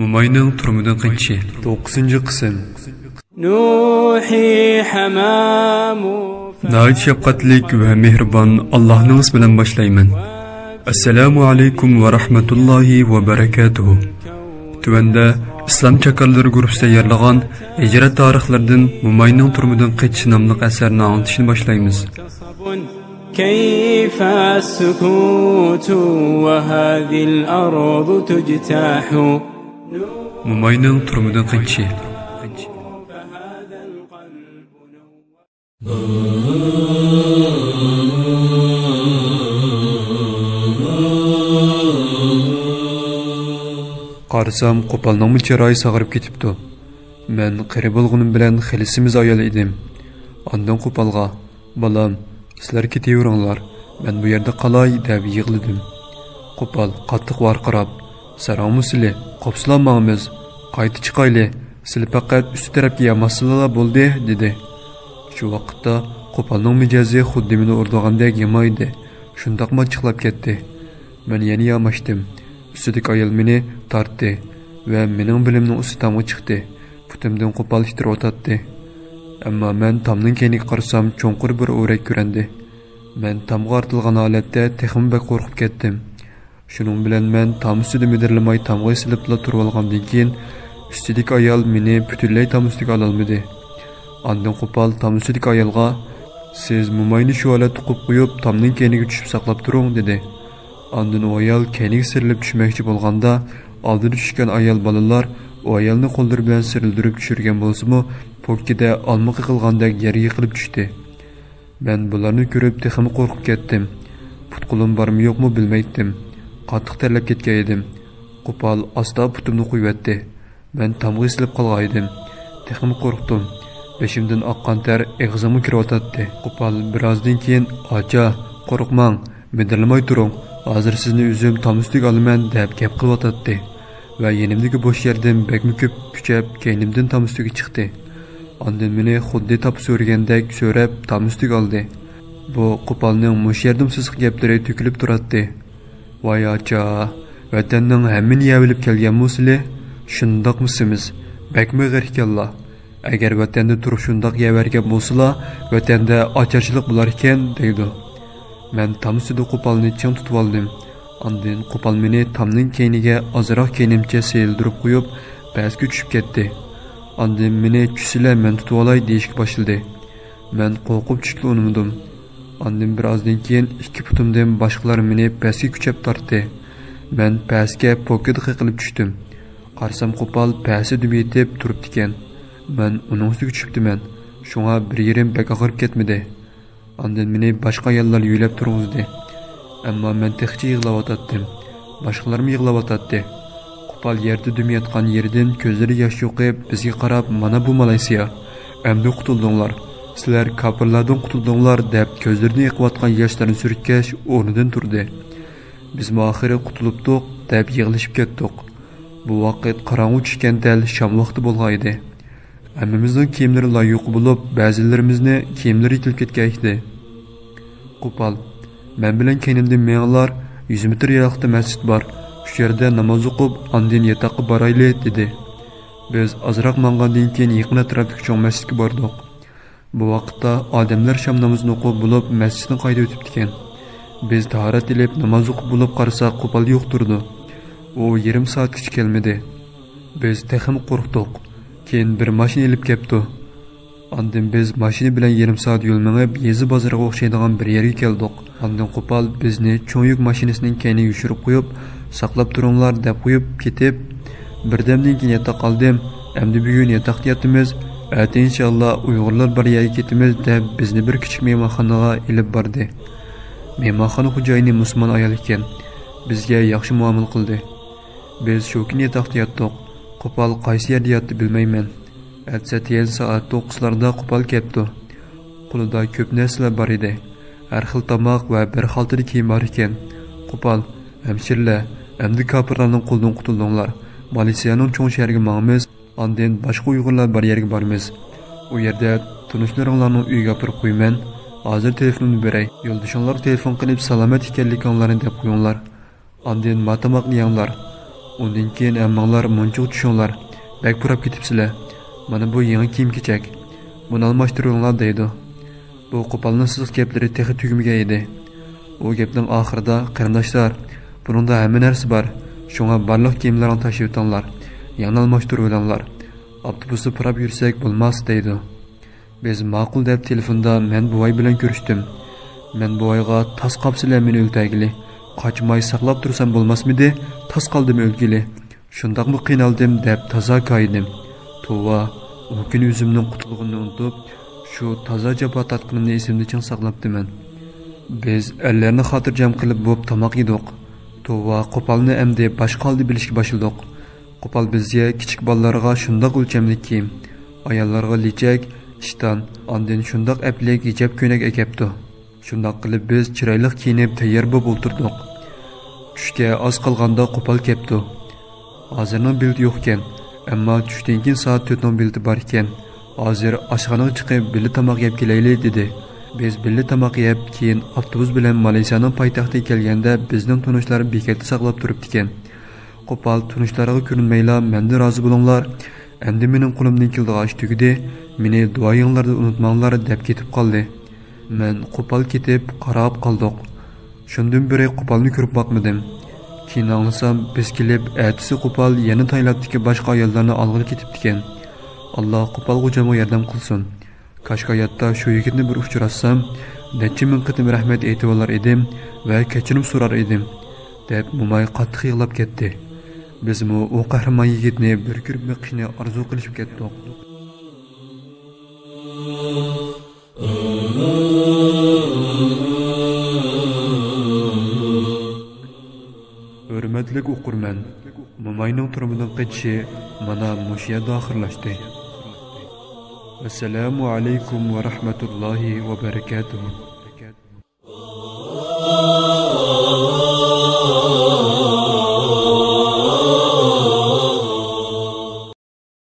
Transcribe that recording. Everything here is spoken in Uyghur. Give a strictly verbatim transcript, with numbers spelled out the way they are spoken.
موماينىڭ تۈرمىدىن قېچىشى، توققۇزىنچى قىسىم. ناھايىتى شەپقەتلىك ۋە مېھرىبان ئاللاھنىڭ ئىسمى بىلەن باشلايمەن. ئەسسالامۇ ئەلەيكۇم ۋە رەھمەتۇللاھى ۋە بەرەكاتۇھۇ. تۆۋەندە ئىسلام چاكارلىرى گۇرۇپپىسى تەييارلىغان ھىجرەت تارىخلىرىدىن موماينىڭ تۈرمىدىن قېچىشى ناملىق ئەسەرنى ئاڭلىتىشنى باشلايمىز. كيف السكوت وهذه الأرض تجتاح. موماينىڭ تۈرمىدىن قېچىشى. قارىسام، قوپالنىڭمۇ چىرايى ساغىرىپ كېتىپتۇ. مەن قېرى بولغىنىم بىلەن خېلى سېمىز ئايال ئىدىم. ئاندىن قوپالغا، «بالام، سىلەر كېتىۋېرىڭلار، مەن بۇ يەردە قالاي» دەپ يىغلىدىم. قوپال قاتتىق ۋارقىراپ، «ساراڭمۇ سىلى، قوپسىلا ماڭىمىز، قايتا چىقايلى، سىلى پەقەت ئۈستى تەرەپكە ياماشسىلىلا بولدى» دېدى. شۇ ۋاقىتتا قوپالنىڭ مىجەزى خۇددى مېنى ئۇرىدىغاندەك يامان ئىدى، شۇنداقمۇ ئاچچىقلاپ كەتتى. مەن يەنە ياماشتىم. ئۈستىدىكى ئايال مېنى تارتتى ۋە مېنىڭ بېلىمنىڭ ئۈستى تامغا چىقتى. پۇتۇمدىن قوپال ئىتتىرىۋاتاتتى. ئەمما مەن تامنىڭ كەينىگە قارىسام، چوڭقۇر بىر ئورەك كۆرۈندى. مەن تامغا ئارتىلغان ھالەتتە تېخىمۇ بەك قورقۇپ كەتتىم. شۇنىڭ بىلەن مەن تام ئۈستىدە مىدىرلىماي تامغا ئېسىلىپلا تۇرۇۋالغاندىن كېيىن، ئۈستىدىكى ئايال مېنى پۈتۈنلەي تام ئۈستىگە ئالالمىدى. ئاندىن قوپال تام ئۈستىدىكى ئايالغا، «سىز موماينى شۇ ھالەتتە قويۇپ قويۇپ، تامنىڭ كەينىگە چۈشۈپ ساقلاپ تۇرۇڭ» دېدى. ئاندىن ئۇ ئايال كەينىگە سىيرىلىپ چۈشمەكچى بولغاندا، ئالدىدا چۈشكەن ئايال بالىلار ئۇ ئايالنى قوللىرى بىلەن سىيرىلدۈرۈپ چۈشۈرگەن بولسىمۇ، پوككىدە ئالما قېقىلغاندەك يەرگە يىقىلىپ چۈشتى. مەن بۇلارنى كۆرۈپ تېخىمۇ قورقۇپ كەتتىم. پۇت-قولۇم بارمۇ يوقمۇ بىلمەيتتىم. قاتتىق تەرلەپ كەتكەن ئىدىم. قوپال ئاستا پۇتۇمنى قويۇۋەتتى. مەن تامغا ئېسىلىپ قالغان ئىدىم. تېخىمۇ قورقتۇم. بېشىمدىن ئاققان تەر ئېغىزىمغا كىرىۋاتاتتى. قوپال بىرازدىن كېيىن، «ئاچا، قورقماڭ، مىدىرلىماي تۇرۇڭ، ھازىر سىزنى ئۆزۈم تام ئۈستىگە ئالىمەن» دەپ گەپ قىلىۋاتاتتى ۋە يېنىمدىكى بوش يەردىن بەكمۇ كۆپ كۈچەپ كەينىمدىن تام ئۈستىگە چىقتى. ئاندىن مېنى خۇددى تاپا سۆرىگەندەك سۆرەپ تام ئۈستىگە ئالدى. بۇ قوپالنىڭ مۇشۇ يەردىمۇ سېسىق گەپلىرى تۆكۈلۈپ تۇراتتى. «ۋاي ئاچا، ۋەتەننىڭ ھەممىنى يەۋېلىپ كەلگەنمۇ سىلى؟ شۇنداقمۇ سېمىز، بەكمۇ ئېغىر ئىكەنلا. ئەگەر ۋەتەندە تۇرۇپ شۇنداق يەۋەرگەن بولسىلا، ۋەتەندە ئاچارچىلىق بولاركەن» دەيدۇ. مەن تام ئۈستىدە قوپالنى چىڭ تۇتۇۋالدىم. ئاندىن قوپال مېنى تامنىڭ كەينىگە ئازراق كەينىمچە سىيرىلدۇرۇپ قويۇپ، پەسكە چۈشۈپ كەتتى. ئاندىن مېنى، «چۈشسىلە، مەن تۇتۇۋالاي» دېيىشكە باشلىدى. مەن قورقۇپ چۈشكىلى ئۇنىمىدىم. ئاندىن بىر ئازدىن كېيىن ئىككى پۇتۇمدىن باشقىلار مېنى پەسكە كۈچەپ تارتتى. مەن پەسكە پوككىدا قېقىلىپ چۈشتۈم. قارىسام، قوپال پەسىدىمۇ يېتىپ تۇرۇپتىكەن. مەن ئۇنىڭ ئۈستىگە چۈشۈپتىمەن. شۇڭا بىر يېرىم بەك ئاغرىپ كەتمىدى. ئاندىن مېنى باشقا ئاياللار يۆلەپ تۇرغۇزدى. ئەمما مەن تېخىچە يىغلاۋاتاتتىم. باشقىلارمۇ يىغلاۋاتاتتى. قوپال يەردە دۈم ياتقان يېرىدىن كۆزلىرى ياش چوقۇپ، بىزگە قاراپ، «مانا بۇ مالايسىيا. ئەمدى قۇتۇلدۇڭلار. سىلەر كاپىرلاردىن قۇتۇلدۇڭلار» دەپ، كۆزلىرىدىن ئېقىۋاتقان ياشلارنى سۈرتكەچ، ئورنىدىن تۇردى. بىزمۇ «ئاخىرى قۇتۇلۇپتۇق» دەپ يىغلىشىپ كەتتۇق. بۇ ۋاقىت قاراڭغۇ چۈشكەن، دەل شام ۋاقتى بولغان ئىدى. ھەممىمىزنىڭ كىيىملىرى لاي يۇقا بولۇپ، بەزىلىرىمىزنى كىيىملىرى يېتىلىپ كەتكەن ئىدى. قوپال، مەن بىلەن كەينىمدىن مېڭىڭلار، يۈز مېتىر يىراقتا مەسچىت بار، شۇ يەردە ناماز ئوقۇپ، ئاندىن ياتاققا بارايلى، دېدى. بىز ئازراق ماڭغاندىن كېيىن يېقىن ئەتراپتىكى چوڭ مەسچىتكە باردۇق. بۇ ۋاقىتتا ئادەملەر شام نامىزىنى ئوقۇپ بولۇپ، مەسچىتتىن قايتىۋېتىپتىكەن. بىز تاھارەت ئېلىپ، ناماز ئوقۇپ بولۇپ قارىساق، قوپال يوق تۇرىدۇ. ئۇ يېرىم سائەتكىچە كەلمىدى. بىز تېخىمۇ قورقتۇق. كېيىن بىر ماشىنا ئېلىپ كەپتۇ. ئاندىن بىز ماشىنا بىلەن يېرىم سائەت يول مېڭىپ، يېزا بازىرىغا ئوخشايدىغان بىر يەرگە كەلدۇق. ئاندىن قوپال بىزنى چوڭ يۈك ماشىنىسىنىڭ كەينىگە يوشۇرۇپ قويۇپ، «ساقلاپ تۇرۇڭلار» دەپ قويۇپ كېتىپ، بىردەمدىن كېيىن ياتاق ئالدىم. «ئەمدى بۈگۈن ياتاقتا ياتىمىز، ئەتە ئىنشائاللا ئۇيغۇرلار بار يەرگە كېتىمىز» دەپ، بىزنى بىر كىچىك مېھمانخانىغا ئېلىپ باردى. مېھمانخانا خوجايىنى مۇسۇلمان ئايال ئىكەن. بىزگە ياخشى مۇئامىلە قىلدى. بىز شۇ كۈنى ياتاقتا ياتتۇق. قوپال قايسى يەردە ياتتى بىلمەيمەن. ئەتىسى ئەتىگەن سائەت توققۇزلاردا قوپال كەپتۇ. قولىدا كۆپ نەرسىلەر بار ئىدى. ھەر خىل تاماق ۋە بىر خالتىدا كىيىم بار ئىكەن. قوپال، «ھەمشىرىلەر، ئەمدى كاپىرلارنىڭ قولىدىن قۇتۇلدۇڭلار. مالېزىيەنىڭ چوڭ شەھىرىگە ماڭىمىز، ئاندىن باشقا ئۇيغۇرلار بار يەرگە بارىمىز. ئۇ يەردە تونۇشلىرىڭلارنىڭ ئۆيىگە ئاپىرىپ قويىمەن. ھازىر تېلېفونۇمنى بېرەي. يولدىشىڭلارغا تېلېفون قىلىپ، سالامەت ئىكەنلىكىڭلارنى دەپ قويۇڭلار. ئاندىن ما تاماقنى يەڭلار. ئۇندىن كېيىن ھەممىڭلار مۇنچىغا چۈشۈڭلار، بەك پۇراپ كېتىپسىلەر. مانا بۇ يېڭى كىيىم-كېچەك، بۇنى ئالماشتۇرۇۋېلىڭلار دەيدۇ. بۇ قوپالنىڭ سىزىق گەپلىرى تېخى تۈگىمىگەن ئىدى. ئۇ گەپنىڭ ئاخىرىدا، قېرىنداشلار، بۇنىڭدا ھەممە نەرسە بار، شۇڭا بارلىق كىيىملىرىڭلارنى تاشلىۋېتىڭلار، يېڭىنى ئالماشتۇرۇۋېلىڭلار، ئاپتوبۇستا پۇراپ يۈرسەك بولماس دەيدۇ. بىز ماقۇل دەپ تېلېفوندا مەن بوۋاي بىلەن كۆرۈشتۈم. مەن بوۋايغا تاس قاپسىلە مېنى ئۆلتەرگىلى، قاچماي ساقلاپ تۇرسام بولماسمىدى، تاس قالدىم ئۆلگىلى، شۇنداقمۇ قىينالدىم دەپ تازا كايىدىم. توۋا، ئۇ كۈنى ئۆزۈمنىڭ قۇتۇلغىنىنى ئۇنتۇپ، شۇ تازا جاپا تارتقىنىمنى ئېسىمدە چىڭ ساقلاپتىمەن. بىز ئەرلەرنى خاتىرجەم قىلىپ بوپ تاماق يېدۇق. توۋا، قوپالنى ئەمدى باشقا ھالدا بىلىشكە باشلىدۇق. قوپال بىزگە كىچىك بالىلارغا شۇنداق ئۆلچەملىك كىيىم، ئاياللارغا لېچەك، ئىشتان، ئاندىن شۇنداق ئەپلىك ھىجاب كۆينەك ئەكەپتۇ. شۇنداق قىلىپ بىز چىرايلىق كىيىنىپ تەييار بوپ ئولتۇردۇق. چۈشكە ئاز قالغاندا قوپال كەپتۇ. ھازىرنىڭ بېلىتى يوقكەن، ئەمما چۈشتىن كېيىن سائەت تۆتنىڭ بېلىتى باركەن. ھازىر ئاشخانىغا چىقىپ بىللە تاماق يەپ كېلەيلى، دېدى. بىز بىللە تاماق يەپ، كېيىن ئاپتوبۇس بىلەن مالايسىيانىڭ پايتەختىگە كەلگەندە بىزنىڭ تونۇشلار بېكەتتە ساقلاپ تۇرۇپتىكەن. قوپال تونۇشلارغا كۆرۈنمەيلا، مەندىن رازى بولۇڭلار، ئەمدى مېنىڭ قولۇمدىن كېلىدىغان ئىش تۈگىدى، مېنى دۇئايىڭلاردا ئۇنتۇماڭلار، دەپ كېتىپ قالدى. مەن قوپال كېتىپ قاراپ قالدۇق. شۇندىن بېرى قوپالنى كۆرۈپ باقمىدىم. كېيىن ئاڭلىسام، بىز كېلىپ ئەتىسى قوپال يەنە تايلاندتىكى باشقا ئاياللارنى ئالغىلى كېتىپتىكەن. ئاللا قوپال غوجامغا ياردەم قىلسۇن. كاشكى ھاياتتا شۇ يىگىتنى بىر ئۇچراتسام، نەچچە مىڭ قېتىم رەھمەت ئېيتىۋالار ئىدىم ۋە كەچۈرۈم سورار ئىدىم، دەپ موماي قاتتىق يىغلاپ كەتتى. بىزمۇ ئۇ قەھرىمان يىگىتنى بىر كۆرۈپ بېقىشنى ئارزۇ قىلىشىپ كەتتۇق. ھۆرمەتلىك ئوقۇرمەن، موماينىڭ تۈرمىدىن قېچىشى مانا مۇشۇ يەردە ئاخىرلاشتى. ۋەسسالامۇ ئەلەيكۇم ۋە رەھمەتۇللاھى ۋە بەرىكاتۇھۇ.